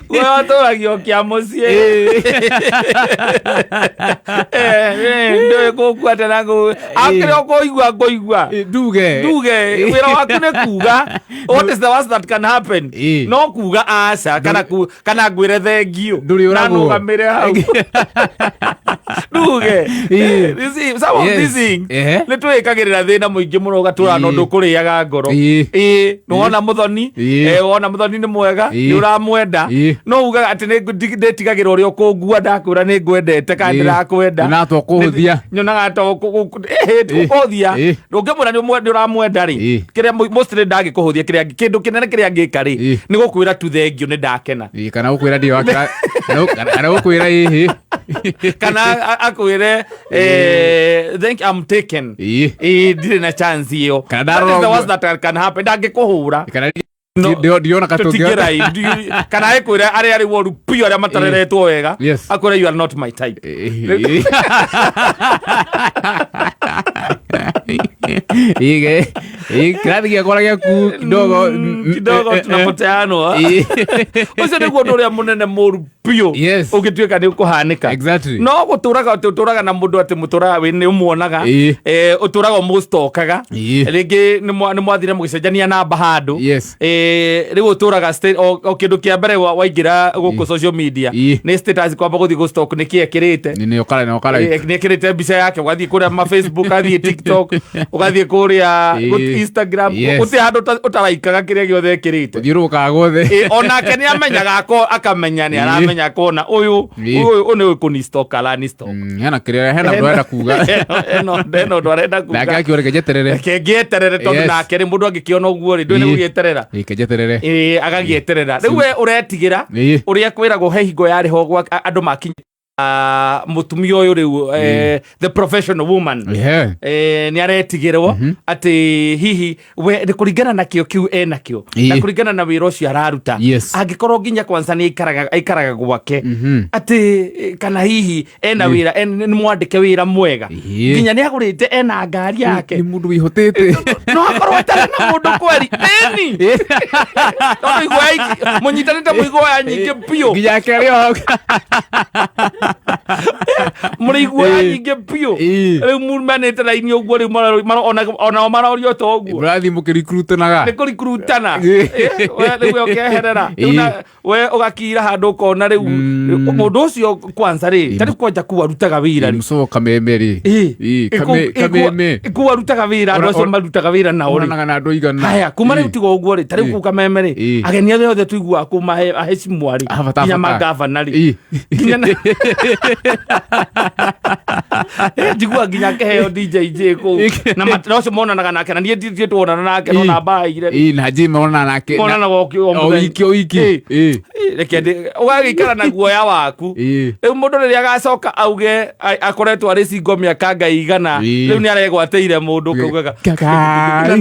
We watũragio kĩa mũciĩ. Ndũĩ gũkua atĩa na akĩrĩa ũkũigua ngũigua. Nduge. Nduge wĩra waku nĩ kuga what is the worst that can happen? No kuga aca kana kana ngwĩre thengiũ. Ndũrĩ na ũragwo. nũgamĩre hau nduge. You see, some of these things nĩ twĩkagĩrĩra thĩna mũingĩ mũno ũgatũra na ũndũ ũkũrĩaga ngoro. Ĩĩ, nĩ wona mũthoni, wona mũthoni nĩ mwega, nĩ ũramwenda, no ugaga atĩ nĩ ndĩtigagĩra ũrĩa ũkũngua ndakwĩra nĩ ngwendete kana ndĩrakwenda. Nyonaga ta ũkũhũthia. Nyonaga ta ũkũhũthia. Ũngĩmwĩra nĩ ũramwenda rĩ, kĩrĩa mostly ndangĩkũhũthia, kĩrĩa kĩndũ kĩnene kĩrĩa angĩka rĩ, nĩ gũkwĩra tu thengiũ, nĩ ndakena. Ĩĩ, kana gũkwĩra ndĩ wa kana gũkwĩra ĩhĩ. Kana akwĩre thank I'm taken. Ĩĩ, ndirĩ na chance ĩyo. Kana That is ndarora the worst ũguo. that can happen, ndangĩkũhũra. Kana No. ndĩrona katũngĩ. Tũtingĩrai kana ĩkwĩre arĩa arĩ woru biũ, arĩa matareretwo wega, akwĩre you are not my type. Ige kĩrathi gĩakwa gĩaku kidogo. Kidogo tunapoteanwa. Ũcio nĩguo ũndũ ũrĩa mũnene mũru biũ ũngĩtuĩka nĩ ũkũhanĩka. No gũtũraga atĩ ũtũraga na mũndũ atĩ mũtũraga wĩ nĩ ũmuonaga, ũtũraga ũmũstokaga, rĩngĩ nĩ mwathire mũgĩcenjania namba handũ. Rĩu ũtũraga o kĩndũ kĩa mbere waingĩra gũkũ social media nĩ status, kwamba gũthiĩ gũ stalk nĩkĩ ekĩrĩte. Nĩ ũkara na ũkara. Nĩ ekĩrĩte mbica yake, ũgathiĩ kũrĩa ma Facebook, ũgathiĩ TikTok, ũgathiĩ kũrĩa Instagram. Gũtirĩ handũ ũtaraikaga kĩrĩa gĩothe ekĩrĩte. Ũthiũrũrũkaga guothe. Onake nĩ amenyaga akamenya nĩ aramenya akona ũyũ ũyũ nĩ kũni stalk arani stalk. Hena kĩrĩa, hena ũndũ arenda kuga. Hena ũndũ arenda kuga. Nake akiuga reke njeterere. Reke ngĩeterere tondũ nake rĩ, mũndũ angĩkĩona ũguo rĩ, ndũĩ nĩ gũgĩeterera. Reke njeterere. Ĩĩ, agagĩeterera. Rĩu we ũretigĩra ũrĩa kwĩragwo he hingo yarĩ ho gwa andũ makinya mũtumia ũyũ rĩu, the professional woman, nĩ aretigĩrwo atĩ hihi we nĩ kũringana na kĩo kĩu enakĩo na kũringana na wĩra ũcio araruta, angĩkorwo nginya kwanza nĩ aikaraga gwake, atĩ kana hihi ena wĩra, nĩ mwandĩke wĩra mwega, nginya nĩ agũrĩte, ena ngari yake. Nĩ mũndũ wĩhotete. No akorwo atarĩ na mũndũ kweri ĩni, tondũ iguoya mũnyitanĩte mũiguoya nyingĩ biũ. Nginya ake arĩ o hau. Mũrĩ iguoya nyingĩ biũ. Rĩu mumanĩte raini ũguo, rĩu onao marorio ta ũguo. Mũrathiĩ mũkĩrikurutanaga. Nĩ kũrikurutana. Rĩu we ũkeherera. Rĩu we ũgakira handũ ũkona rĩu mũndũ ũcio kwanza rĩ, tarĩu kwanja kuu arutaga wĩra rĩ. Mũcogo kameme rĩ. Kameme. Kuu arutaga wĩra, andũ acio marutaga wĩra nao rĩ, Onanaga na andũ aigana. Haya, kuma rĩu tiga ũguo rĩ, tarĩu kuu kameme rĩ, ageni arĩa othe tuiguaga kuu aheshimwa rĩ, Ah, bata, nginya bata. magavana rĩ, nginya njigua nginya kĩheo DJ J kũu na na ũcio monanaga nake, na niĩ ndirĩ tuonana nake, no namba aire. Ĩĩ, na Jay monana nake. Monanaga o o mũthenya. Wiki o wiki. Reke ũgagĩikara na guoya waku. Rĩu mũndũ rĩrĩa agacoka auge akoretwo arĩ single mĩaka ngai igana, rĩu nĩ aregwatĩire mũndũ kaugaga Kakai.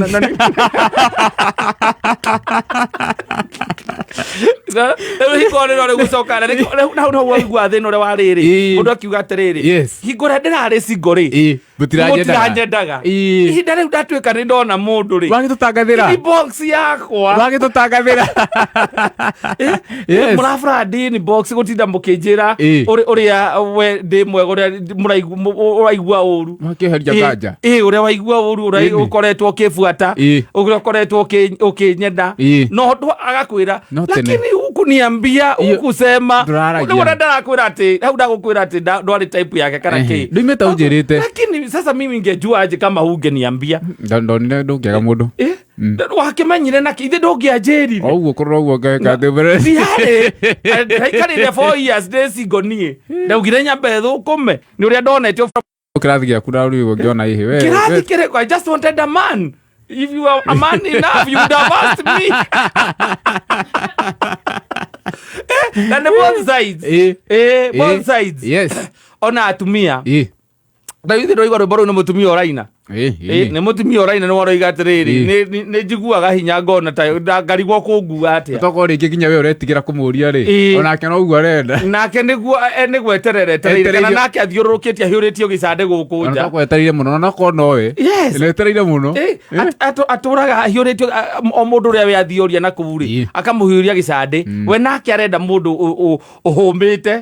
Rĩu hingo rĩrĩa rĩu gũcoka na rĩu hau no waigua thĩna ũrĩa warĩrĩ, mũndũ akiuga atĩrĩrĩ, hingo ĩrĩa ndĩrarĩ single rĩ, Mũtiranyendaga. Mũtiranyendaga. Ihinda rĩu ndatuĩka nĩ ndona mũndũ rĩ, Wagĩtũtangathĩra. Inbox yakwa. Wagĩtũtangathĩra. Mũrabrand inbox gũtinda mũkĩnjĩra ũrĩa we ndĩ mwega, ũrĩa ũraigua ũru. Wakĩeheria nganja. Ĩ, ũrĩa waigua ũru, ũrĩa ũkoretwo ũkĩbuata, ũrĩa ũkoretwo ũkĩnyenda, no ũndũ agakwĩra, No tene. Lakini hukuniambia, hukusema. Ndũraragia. Rĩu ũrĩa ndarakwĩra atĩ hau ndagũkwĩra atĩ ndwarĩ type yake kana kĩ. Ndũimĩte ũnjĩrĩte. Lakini sasa mimi ngejua aje kama hungeniambia? Ndonire ndũngĩaga mũndũ. Wakĩmenyire na ithe ndũngĩanjĩrire. O ũguo kũrora ũguo ngeka atĩ mbere. Ndiarĩ ndaikarire 4 years ndĩ single, niĩ ndaugire nyambe thũkũme nĩ ũrĩa ndonetio. Kĩrathi gĩaku na rĩu ũngĩona ĩhĩ we. Kĩrathi kĩrĩkũ? I just wanted a man. If you are a man enough, you would have asked me. Na nĩ both sides. Both sides. Ona atumia, na ithuĩ ndũraigua rwĩmbo rũu nĩ mũtumia ũraina. Nĩ mũtumia ũraina nĩ waroiga atĩrĩrĩ, nĩ njiguaga hinya ngona ta ngarigwo kũngua atĩa. Tokorwo rĩngĩ nginya we ũretigĩra kũmũria rĩ, onake noguo arenda. Nake nĩguo nĩ gweterera etereire, kana Etereire. nake athiũrũrũkĩtie ahiũrĩtio gĩcandĩ gũkũ Ona nja. tokorwo etereire mũno, ona okorwo nowe etereire mũno. Atũraga ahiũrĩtio o mũndũ ũrĩa we athiũria na kũu rĩ, akamũhiũria gĩcandĩ. We nake arenda mũndũ ũhũmĩte,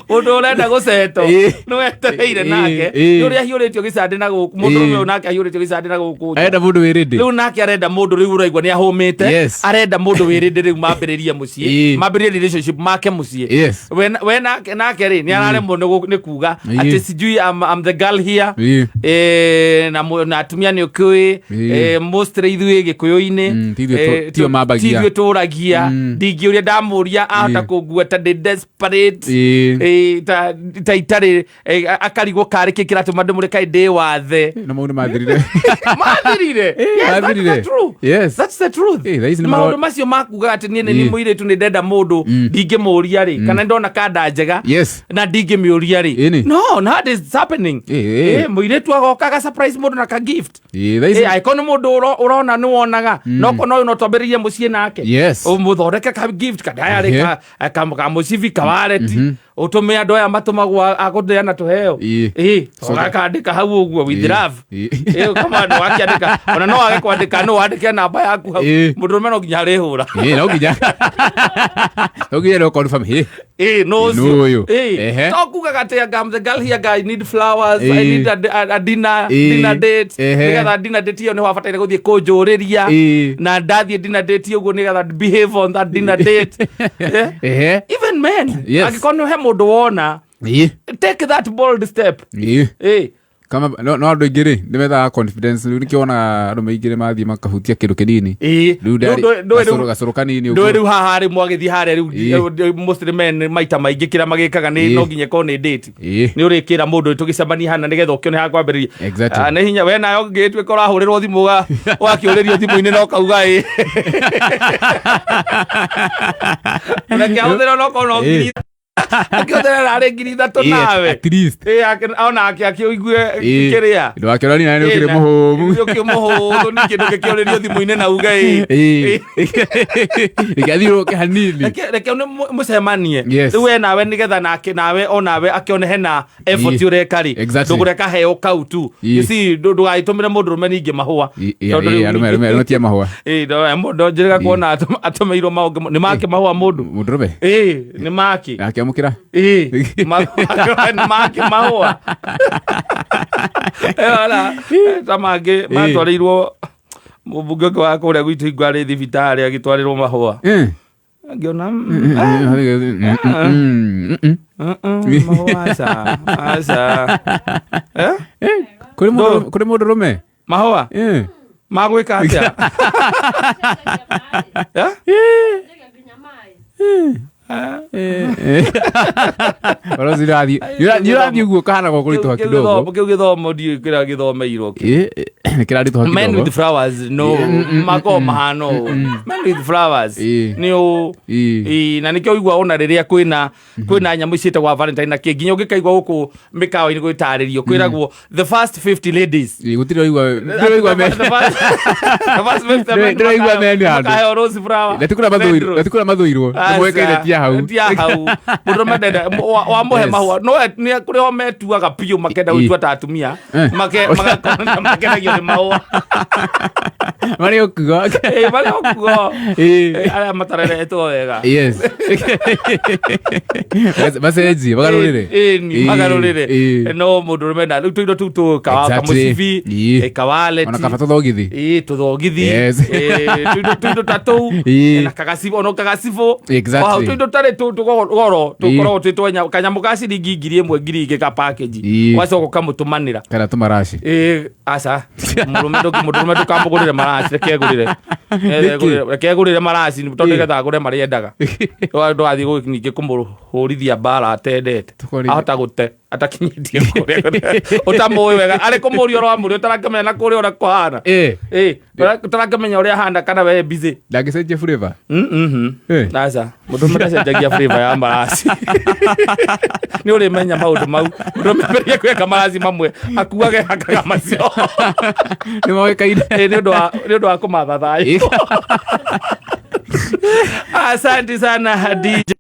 mũndũ ũrenda gũcetwo nĩ wetereire nake nĩ ũrĩa ahiũrĩtio gĩcandĩ na gũkũ mũndũ ũyũ nake ahiũrĩtio gĩcandĩ na gũkũ nja. Arenda mũndũ wĩ ready. Rĩu nake arenda mũndũ rĩu ũraigua nĩ ahũmĩte. Arenda mũndũ wĩ ready rĩu mambĩrĩrie mũciĩ, mambĩrĩrie relationship make mũciĩ. We nake rĩ nĩ araremwo nĩ kuga atĩ sijui I'm the girl here. Na atumia nĩ ũkĩũĩ, mostly ithuĩ gĩkũyũ-inĩ, Ti ithuĩ tio mambagia. ti ithuĩ tũragia. Ndingĩũria ndamũria ahota kũngua ta ndĩ desperate, ta itarĩ, akarigwo karĩ kĩ kĩratũma ndĩmũre kaĩ ndĩ wathe. Na mau nĩ mathirire. Mathirire. Yes, that's Mathirire. the truth. That's the truth. Thaa ici nĩ maũndũ macio makugaga atĩ niĩ nĩ mũirĩtu nĩ ndenda mũndũ ndingĩmũria rĩ, kana ndona kanda njega na ndingĩmĩũria rĩ. No, nowadays it's happening. Mũirĩtu agoka aga surprise mũndũ na ka gift. Thaa ici Angĩkorwo nĩ mũndũ ũrona nĩ wonaga no korwo no twambĩrĩrie mũciĩ nake, ũmũthondeke ka gift kadayarĩ, ka mũcibi, ka wallet, ũtũme andũ aya matũmagwo a kũneana tũheo. Ũgakandĩka hau ũguo with love. Kama andũ akĩandĩka, ona no wage kwandĩka, no wandĩke namba yaku hau. Mũndũrũme no nginya arĩhũra. No nginya, no nginya no confirm No Nũ ũcio. ũyũ. To kugaga atĩ I'm the girl here, I need flowers, I need a dinner, dinner date. Nĩgetha dinner date ĩyo nĩ wabataire gũthiĩ kũnjũrĩria, na ndathiĩ dinner date ũguo nĩgetha behave on that dinner date. Even men, angĩkorwo nĩ he mũndũ wona, take that bold step. Kama no andũ aingĩ rĩ nĩ methaga confidence rĩu nĩkĩo wonaga andũ maingĩ nĩ mathiĩ makahutia kĩndũ kĩnini. Rĩu ndarĩ gacũrũ kanini ndũĩ ũguo. Rĩu haha rĩ mwagĩthiĩ harĩa rĩu, mostly men maita maingĩ kĩrĩa magĩkaga nĩ no nginya ĩkorwo nĩ date. Nĩ ũrĩkĩra mũndũ tũgĩcemania hana nĩgetha ũkĩone ha kwambĩrĩria. Ah, nĩ hinya we nayo ngĩtuĩka ũrahũrĩrwo thimũ ũgakĩũrĩrio thimũ-inĩ na ũkauga ĩ reke ahũthĩre onokorwo no ngiri, akĩhũthĩra narĩ 3,000 nawe. At least. Onake akĩũigue kĩrĩa. Ndwakĩrora nĩ ũkĩrĩ mũhũmu. Nĩ ũkĩrĩ mũhũthũ ningĩ ndũngĩkĩũrĩrio thimũ-inĩ na uge ĩ. Reke athiũrũrũke hanini. Reke nĩ mũcemanie. Rĩu we nawe nĩgetha nake nawe onawe akĩone hena effort ũreka rĩ, ndũgũreka heo kau tu. You see, ndũgagĩtũmĩre mũndũrũme ningĩ mahũa. Tondũ rĩu Arũme tia mahũa. Mũndũ njĩrĩga kuona atũmĩirwo maũndũ nĩ make mahũa mũndũ. Mũndũrũme. Nĩ make. Akĩamũkĩra. Nĩ make mahũa. Ona, ta mangĩ matwarĩirwo mũmbunge ũngĩ wa kũrĩa gwitũ hingo arĩ thibitarĩ agĩtwarĩrwo mahũa. Ngĩona mahũa aca aca. Kũrĩ kũrĩ mũndũrũme. Mahũa magwĩka atĩa? Nĩ ũrathiĩ ũguo kahana gwa kũritũha kidogo. Kĩu gĩthomo ndiũĩ kĩrĩa gĩthomeirwo kĩ. Kĩraritũha Men kidogo. with flowers no makoragwo mahana ũũ. Men with flowers nĩ ũũ. Na nĩkĩo ũigua ona rĩrĩa kwĩna nyamũ ciĩtagwo Valentine na kĩ nginya ũngĩkaigua gũkũ mĩkawa-inĩ gwĩtarĩrio kwĩragwo the first 50 ladies. Gũtirĩ ũraigua, ndĩraigua The first 50 men Ndĩraigua men handũ. makaheo rose flower. Na ti kũrĩa Red mathũirwo, rose. na ti kũrĩa mathũirwo, nĩ moĩkaine ti hau. Ti hau. Mũndũrũme ndenda wamũhe mahũa no nĩ kũrĩ o metuaga biũ makenda gwĩtua ta atumia, magakorwo makenagio nĩ mahũa. Marĩ okuo. Marĩ okuo. Arĩa matareretwo wega. Macenjie magarũrĩre. Ni magarũrĩre. No mũndũrũme na rĩu tũindo tũu tũ kamũcibi, kawaleti. Ona kaba tũthogithi. Tũthogithi. Tũindo ta tũu. Na kagacibũ, ona kagacibũ. O hau tũindo tarĩ goro tũkoragwo twĩ twa kanyamũ ka ciringi 1,000 2,000 ka package. Ũgacoka ũkamũtũmanĩra. Kana tũmaraci. Aca. Mũndũrũme ndũkamũgũrĩre maraci, reke egũrĩre. Reke egũrĩre maraci tondũ nĩgetha agũre marĩa endaga. Ndũgathiĩ ningĩ kũmũhũrithia mbara atendete. Ahota gũte. Atakinyĩtie kũrĩa ũtamũĩ wega, arĩ kũmũria ũramũria, ũtarakĩmenya na kũrĩa ũrĩa kũhana. Ĩ, ũtarakĩmenya ũrĩa ahana kana we busy. Ndangĩcenjia flavor. Aca, mũndũ ũmwe ndacenjagia flavor ya maraci. Nĩ ũrĩmenya maũndũ mau mũndũ ũmwe gwĩka maraci mamwe akuage hakaga macio. Nĩ moĩkaine. Ĩ, nĩ ũndũ wa kũmatha thayũ. Asante sana, DJ.